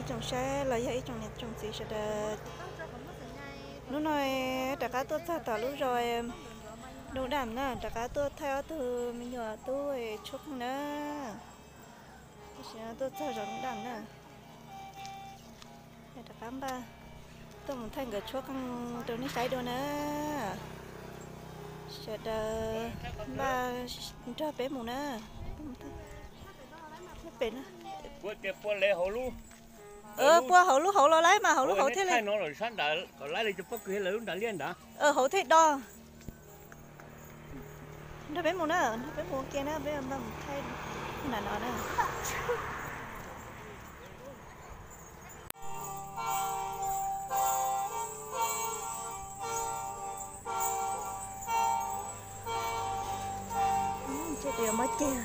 Tsoom saib los yog ib tsoom niam tsoom txiv sawv daws, hnub no rov qab tuaj txog tom lub zos Doo Dam na, rov qab tuaj thaij ob tug me nyuam tub tshuab qeej na. Tam sim no tuaj txog zos Doo Dam na, rov qab npaj tuaj mus thaij nkawd tshuab qeej rau nej saib dua na. Sawv daws npaj nrog peb mus na. Pem na. Pua hauv lub hauv los laib mas hauv lub hauv thiaj li, hauv thiaj do. Nrog peb mus na, nrog peb mus ua ke na, peb npaj mus thaij na no na. Ces yuav muab ceg.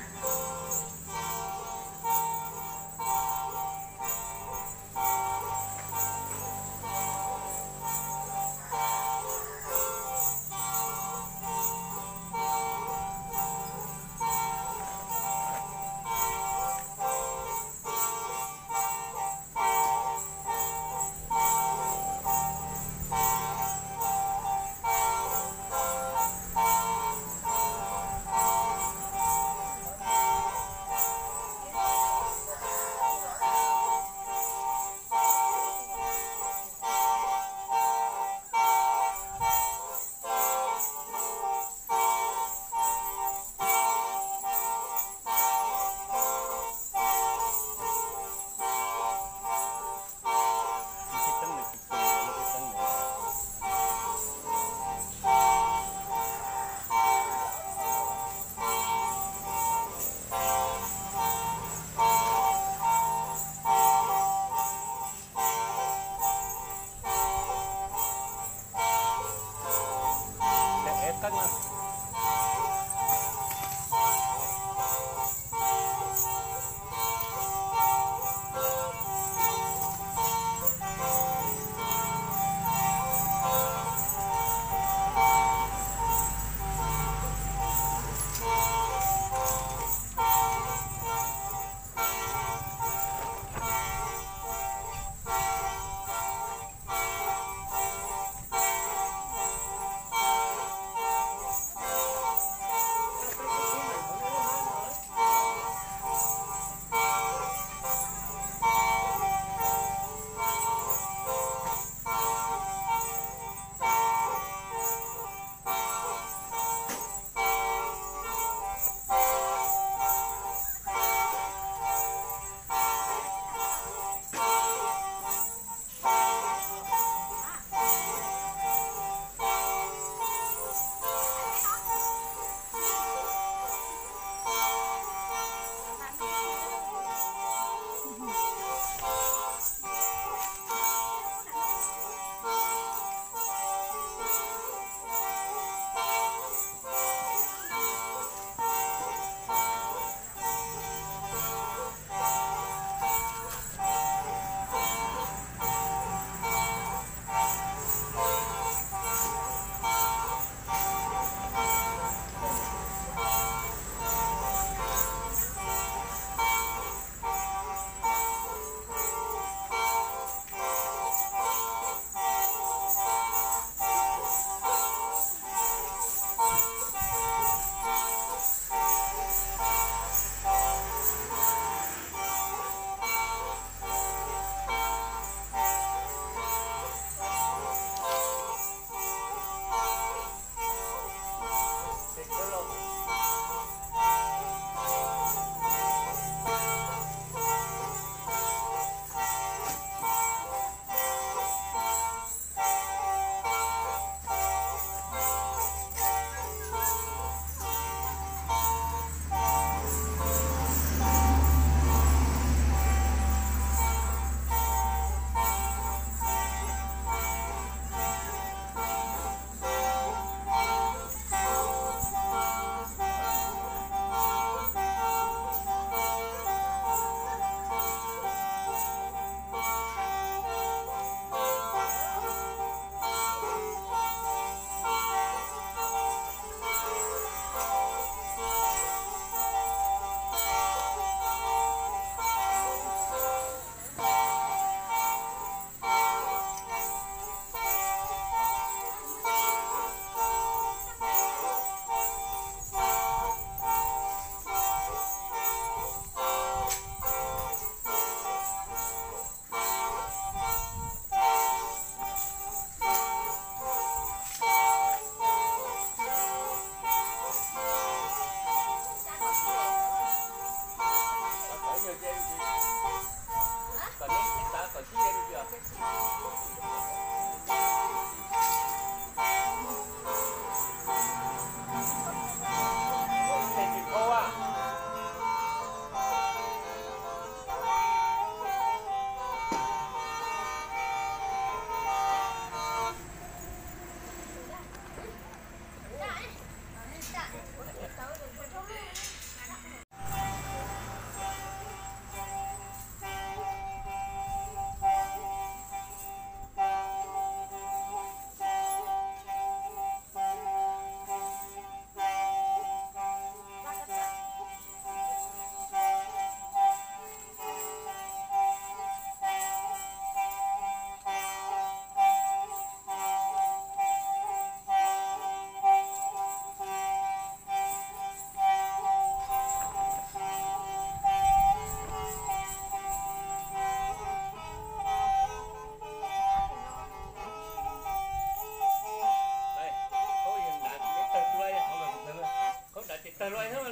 Lawm,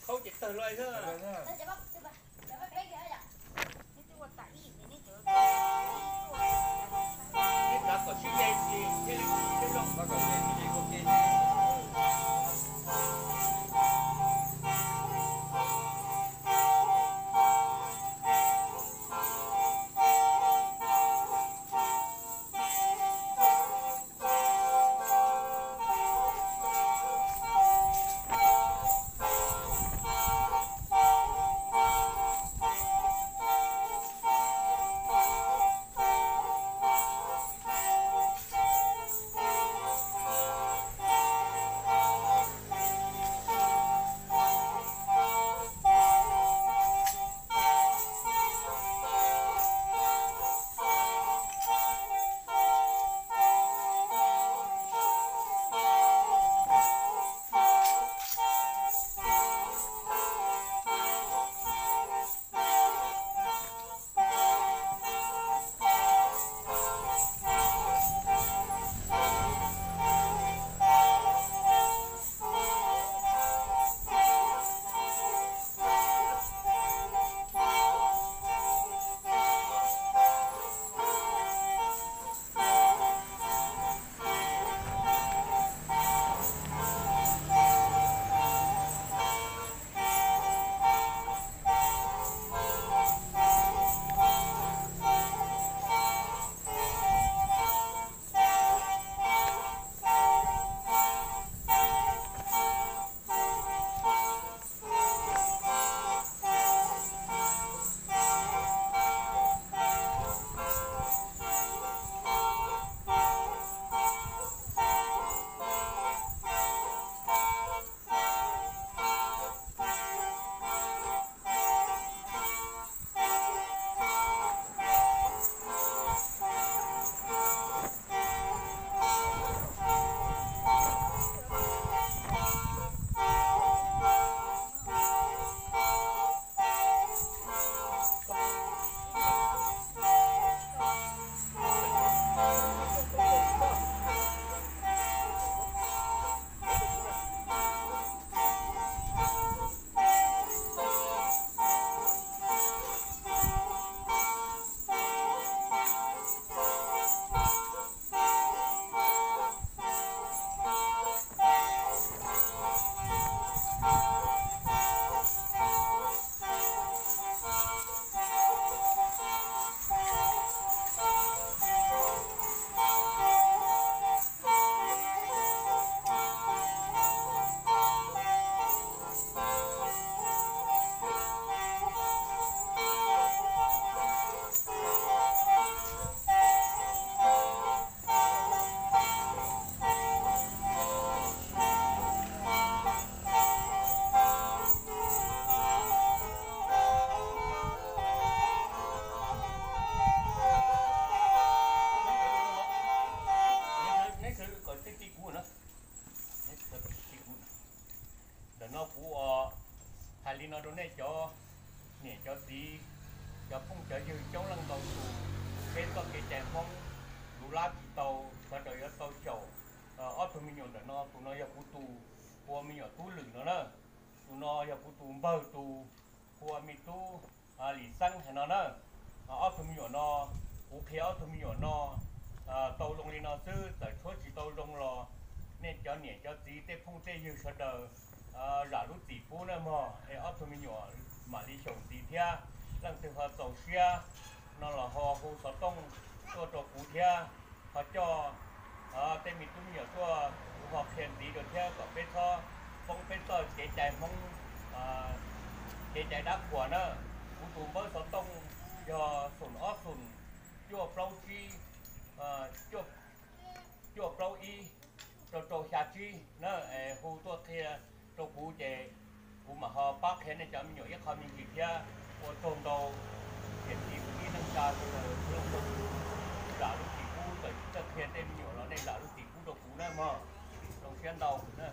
khaub ces tawg lawm xwb. Neb kom sib ze ces thiaj li zoo. Ntawm no kuv hais li no rau nej cov niam cov txiv, cov phooj cov ywg coob leej ntau tus, peb txoj kev cai Hmoob luv lab tsis tau, sawv daws yuav tau xyaum ob tug me nyuam ntawm no. Tus no yog kuv tus hu ua me nyuam Tub Lwm no na, tus no yog kuv tus npawg tus hu ua me tub Lis Xeeb hais no na. Ob tug me nyuam no, kuv qhia ob tug me nyuam no tau zoo li no xwb, txawm tshuab tsis tau zoo los nej cov niam cov txiv tej phooj tej ywg sawv daws zam lub txim pub na mog, es ob tug me nyuam mam li xyaum ntxiv thiab. Leej twg ho txaus siab no los ho hu xov tooj tuaj rau kuv thiab, ho coj tej me tub me nyuam tuaj kuv ho qhia ntxiv rau thiab kom peb txhob poob peb txoj kev cai Hmoob, kev cai dab qhuas na. Kuv tus npawb xov tooj yog xoom ob xoom cuaj plaub tsib, cuaj plaub ib rau rau xya tsib na. Hu tuaj qhia rau kuv ces kuv mam ho pab qhia nej cov me nyuam ib qho me ntsis thiab. Ua tsaug ntau niam txiv kwv tij neej tsa sawv daws, zam lub txim pub, txawm tsis txawj qhia tej me nyuam los nej zam lub txim pub rau kuv na mog. Zoo siab ntau na.